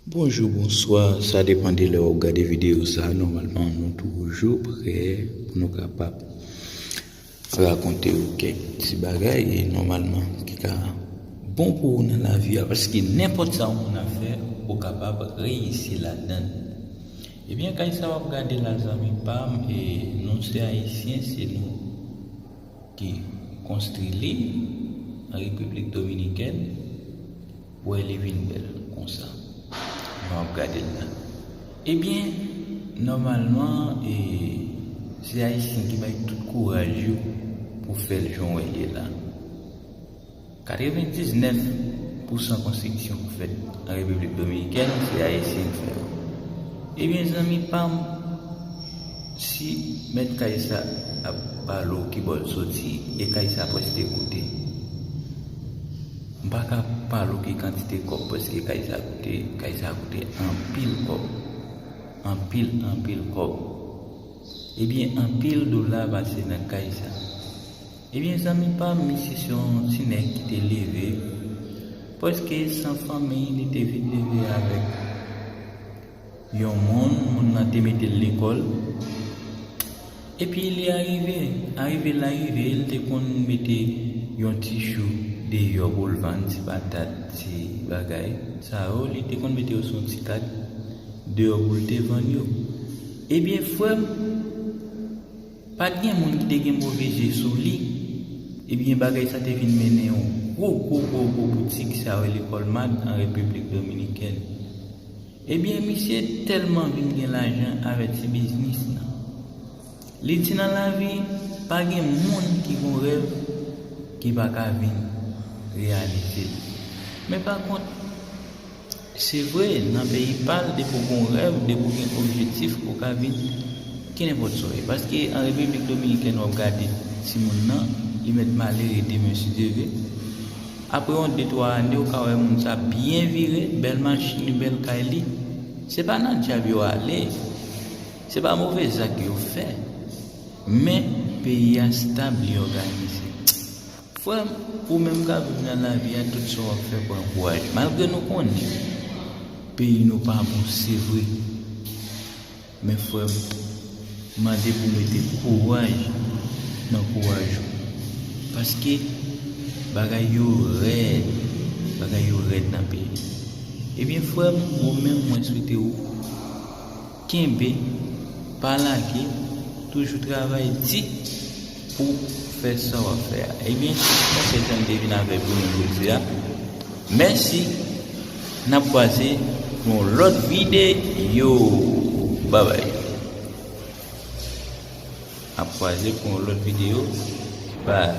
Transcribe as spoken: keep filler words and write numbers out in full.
Bonjou, bonswa, sa depann de lè w ap gade videyo sa. Nòmalman, nou toujou prè pou nou kapab rakonte w kèk ti bagay, e nòmalman, ki ka bon pou ou nan lavi a, paske nenpòt sa yon moun ap fè, ou kapab reyisi ladan l. Ebyen, kay sa w ap gade la, zanmi pa m, e nou se Ayisyen, se nou ki konstwi li an Repiblik Dominikèn, wè li vin bèl konsa. Nou ap gade l la. Ebyen, nòmalman, e, se Ayisyen ki bay tout kouraj yo pou fè l jan w wè l ye la. Katrevendiznèf pousan konstriksyon k fèt an Repiblik Dominikèn, se Ayisyen k fè yo. Ebyen, zanmi pa m, si mèt kay sa ap pale w ki bò l soti, e kay sa prèske koute. M pa ka pale w ki kantite kòb prèske kay sa koute, kay sa koute anpil kòb. Anpil, anpil kòb. Ebyen, anpil dola pase nan kay sa. Ebyen, zanmi pa m, misye se yon ti nèg ki te leve, prèske san fanmi, li te vin leve avèk yon moun, moun nan te mete l lekòl. Epi li arive, arive l arive, li te konn mete yon ti chou deyò pou l vann, ti patat, ti bagay. Sa yo, li te konn mete yo sou yon ti kad deyò pou l te vann yo. Ebyen, frè m, pa t gen moun ki te gen move je sou li. Ebyen, bagay sa te vin mennen yon gwo, gwo, gwo, gwo boutik, sa yo rele Colmart an Repiblik Dominikèn. Ebyen, misye tèlman vin gen lajan avèk ti biznis lan. Li di nan lavi, pa gen moun ki gon rèv ki pa ka vin reyalize l. Men pa kont, se vre, nan peyi pa l, depi w gon rèv, depi w gen objektif, ou ka vin kenenpòt sa w ye. Paske an Repiblik Dominikèn, w ap gade timoun nan, li mèt malere demen si Dye vle. Apre yon de twa ane, ou ka wè moun sa byen vire, bèl machin li, bèl kay li. Se pa nan dyab yo ale, se pa move zak yo fè. Men, peyi a stab, li òganize. Frè m, ou menm k ap viv nan lavi a, tout sa w ap fè, pran kouraj. Malgre nou konnen peyi nou pa bon, se vre. Men frè m, mande pou mete kouraj nan kouraj ou. Paske bagay yo rèd, bagay yo rèd nan peyi. Ebyen, frè m, ou menm, mwen swete ou kenbe, pa lage, toujou travay di pou fè sa w ap fè a. Ebyen, se konsèy sa m te vin avèk ou nan jodi a. Mèsi. N ap kwaze pou yon lòt videyo. Babay. N ap kwaze pou yon lòt videyo. Bay.